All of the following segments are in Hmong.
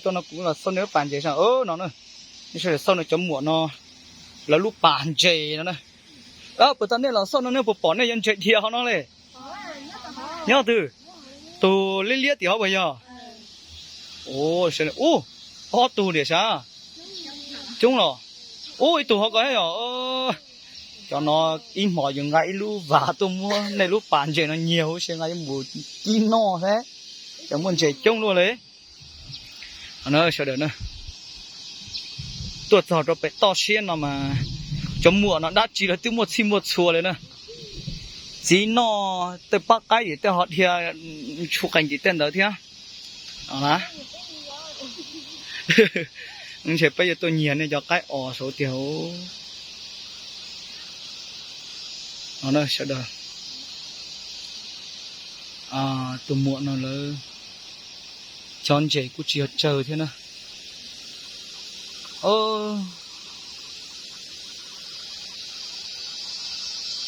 Tuaj no kuv los xauj nej lub pas ntses no na. Nej sawv daws xauj no cov muam no lawv lub pas ntses no na. Puas tau nej los xauj no nej puas pom nej cov ntses dhia hauv no li? Nyob twg? Tus liab liab tim hauv puas yog? Ub, ob tug tiam sav. Coob los. Ub, ib tug hauv ko thiab yog. Cov no ib hmos yus nqa ib lub vas tuaj muab nej lub pas ntses no nyiag huv si nqa yuav mus kib noj thiab. Cov muaj ntses coob luaj li. Sawv daws na, tuaj txog rau pem toj siab no mas cov muam no dab tsi los twb muaj txhij muaj txhua li na. Txiv noj tej pab qaib ces tej ho dhia tshu qees ces tej ntawd thiab. Ntshe peb yuav tuaj nyiag nej cov qaib os saud tiag. Sawv daws, tus muam no lawv cov ntses kuj tsis yog tsawg thiab na.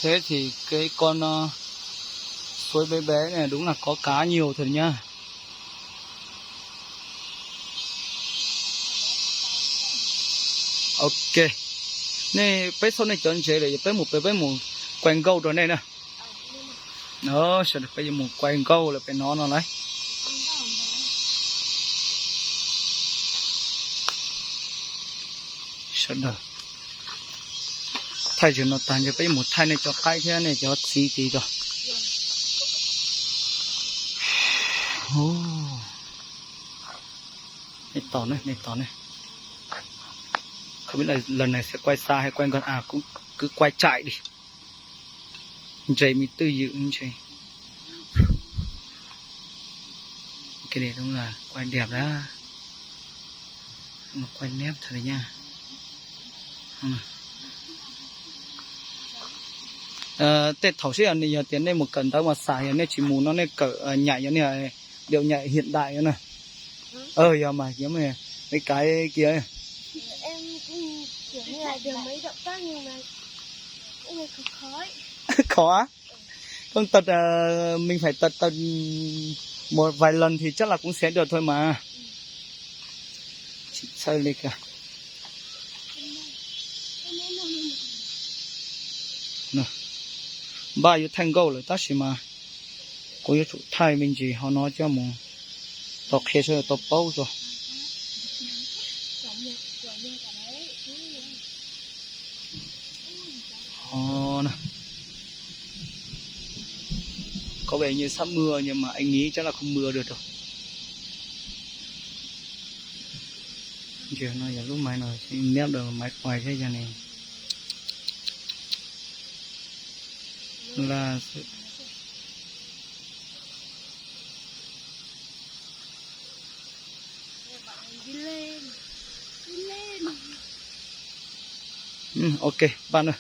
Thế thì cái con nó suối bé bé này đúng là có cá nhiều thật nhá. Ok, nej peb xauj nej cov ntses lawm, peb mus pem peb mus quay nkauj rau nej na. Sawv daws, peb yuav mus quay nkauj lawm pem no no lauj. Sawv daws, thaij zaum no tag ntshe peb yuav mus thaij nej cov qaib thiab nej cov txiv tid tso. Nej tos ne, nej tos ne. Không biết là lần này sẽ quay xa hay quay gần, à, cũng cứ quay chạy đi. Ntses me twj ywm ntses. Cái này đúng là quay đẹp đó. Mà quay nét thật đấy nha. Tej thaum sib yog tias nej mus kawm ntawv mas xav, yog nej tsis mus no nej kawm nhảy yog nej điệu nhảy hiện đại na. Yog mas, yog mas, mấy cái kia. Khó á? Không tập, mình phải tập, tập một vài lần thì chắc là cũng sẽ được thôi mà. Tsis txhawj li kag. Npaj yuav thaij nkauj lawm tab sis mas kuv yuav tsum thaij me ntsis hauv no coj mus tau qhia sawv daws tau paub tso. Có vẻ như sắp mưa nhưng mà anh nghĩ chắc là không mưa được đâu. Giờ nó giờ lúc máy nó sẽ nép được máy quay thế giờ này là sự Ok, bạn ơi.